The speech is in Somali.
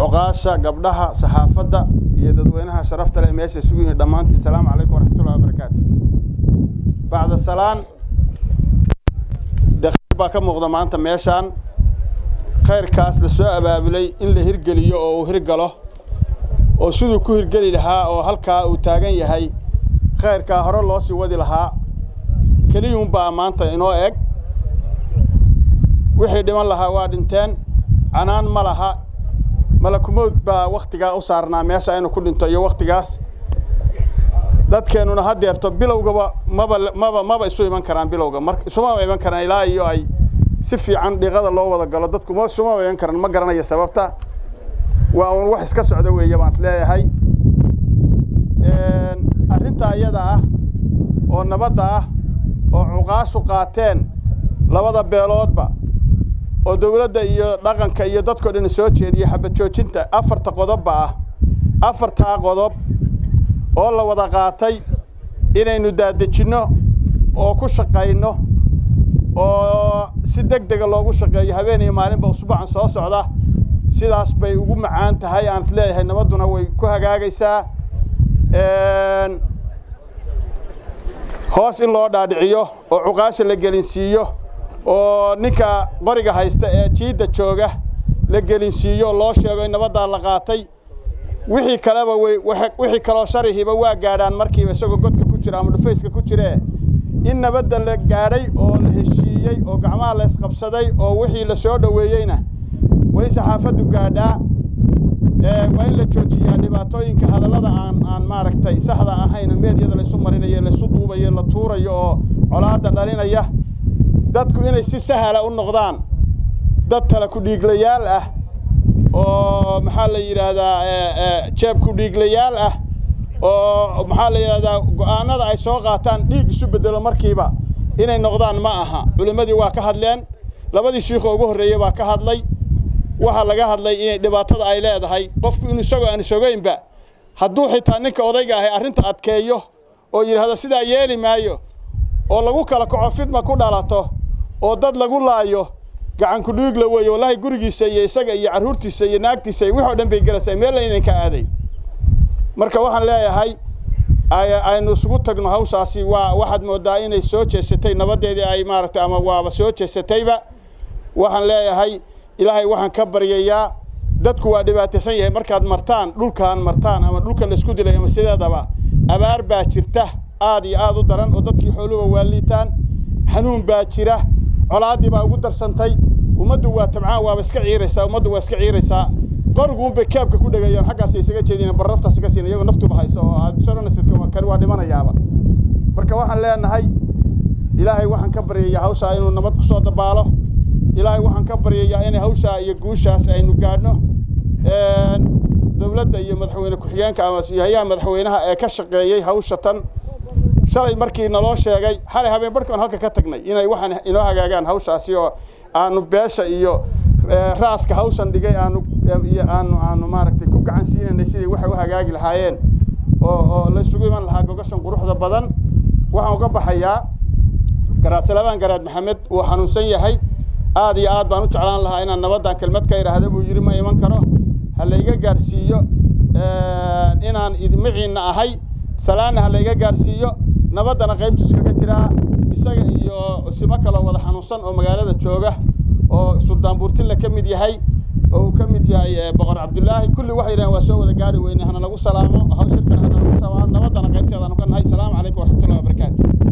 Cuqaasha, gabdhaha, saxaafadda iyo dadweynaha sharafta leh meesha isugu yimid, dhammaantiin salaamu calaykum waraxmatullahi wabarakaatu. Bacda salaan, de khayr baa ka muuqda maanta meeshaan. Khayrkaas la soo abaabulay in la hirgeliyo oo uu hirgalo oo siduu ku hirgeli lahaa oo halkaa uu taagan yahay khayrkaa hore loo sii wadi lahaa keliyuunbaa maanta inoo eg. Wixii dhiman lahaa waa dhinteen, canaan ma laha. Malakumowd baa wakhtigaa u saarnaa meesha inuu ku dhinto iyo wakhtigaas. Dadkeennuna haddeerto bilowgaba maba isu iman karaan bilowga mar, isumaba iman karaan ilaa iyo ay si fiican dhiiqada loo wada galo. Dadku ma isumaba iman karaan, ma garanayo sababta. Waa uun wax iska socda weeye baan is leeyahay. Arrinta iyada ah oo nabadda ah oo cuqaashu qaateen labada beeloodba oo dowladda iyo dhaqanka iyo dadkoo dhan soo jeediyey, xabad joojinta afarta qodobba ah, afartaa qodob oo la wada qaatay inaynu daadejinno oo ku shaqayno oo si deg dega loogu shaqeeyo habeen iyo maalinba usbuucan soo socda, sidaas bay ugu macaan tahay aan is leeyahay. Nabadduna way ku hagaagaysaa. Hoos in loo dhaadhiciyo oo cuqaasha la gelinsiiyo oo ninka qoriga haysta ee jiidda jooga la gelinsiiyo, loo sheego in nabaddaa la qaatay. Wixii kaleba way, wixii kaloo sharihiiba waa gaadhaan markiiba isagoo godka ku jira ama dhufayska ku jiree. In nabadda la gaadhay oo la heshiiyey oo gacmaha la isqabsaday oo wixii la soo dhoweeyeyna way saxaafaddu gaadhaa. Waa in la joojiyaa dhibaatooyinka hadallada aan maaragtay saxda ahayn, meediyada laysu marinayo, laysu duubayo, la tuurayo oo colaadda dhalinaya. Dadku inay si sahala u noqdaan dad tala ku dhiiglayaal ah oo, maxaa la yidhaahdaa, jeeb ku dhiiglayaal ah oo, maxaa la yidhahdaa, go'aanada ay soo qaataan dhiig isu bedelo markiiba inay noqdaan ma aha. Culimmadii waa ka hadleen, labadii shiikhoo ugu horreeyey baa ka hadlay. Waxaa laga hadlay inay dhibaatada ay leedahay qofku inuu isagoo aan isogeynba, hadduu xitaa ninka odayga ahay arrinta adkeeyo oo yidhaahdo sidaa yeeli maayo, oo lagu kala kaco, fidma ku dhalato oo dad lagu laayo, gacan ku dhiigla weeye. Wallaahi gurigiisa iyo isaga iyo carruurtiisa iyo naagtiisa iyo wixii oo dhan bay gelaysaa, meel aynan ka aadayn. Marka waxaan leeyahay aynu isugu tagno hawshaasi. Waa waxaad mooddaa inay soo jeesatay nabaddeedii ay maaragtay ama waaba soo jeesatayba. Waxaan leeyahay, Ilaahay waxaan ka baryayaa, dadku waa dhibaataysan yahay. Markaad martaan dhulkaan martaan ama dhulka laisku dilay ama sideedaba, abaar baa jirta aad iyo aad u daran oo dadkii xooluba waa liitaan, xanuun baa jira, colaaddii baa ugu darsantay. Ummaddu waa tabcaan, waaba iska ciiraysaa, ummaddu waa iska ciiraysaa. Qoriguunbay keebka ku dhegayaan, xaggaasay isaga jeedina, barraftaasi ka siina iyagoo naftuba hayso oo aad soranaysid kani waa dhimanayaaba. Marka waxaan leenahay, Ilaahay waxaan ka baryayaa hawshaa inuu nabad ku soo dabaalo. Ilaahay waxaan ka baryayaa inay hawshaa iyo guushaas aynu gaadhno. Dowladda iyo madaxweyne ku-xigeenka ama hay-aha madaxweynaha ee ka shaqeeyey hawsha tan, shalay markii naloo sheegay, xalay habeen barhkaan halka ka tagnay inay waxaan inoo hagaagaan hawshaasi oo aanu beesha iyo raaska hawshan dhigay aanu iyo aanu maaragtay ku gacan siinaynay sidii waxay u hagaagi lahaayeen oo la isugu iman lahaa gogashan quruxda badan. Waxaan uga baxayaa, Garaad Salabaan Garaad Maxamed wuu xanuunsan yahay. Aad iyo aad baan u jeclaan lahaa inaan nabaddan kelmad ka idhaahdo buu yidhi, ma iman karo. Ha layga gaadhsiiyo inaan idmiciinna ahay, salaanna ha layga gaadhsiiyo. Nabaddana qaybtiisu kaga jiraa, isaga iyo simo kaloo wada xanuunsan oo magaalada jooga oo Suldaan Buurtinle ka mid yahay oo uu ka mid yahay Boqor Cabdulaahi. Kulli waxay yidhahen waa soo wada gaari weyne, hana lagu salaamo, hawshirkana.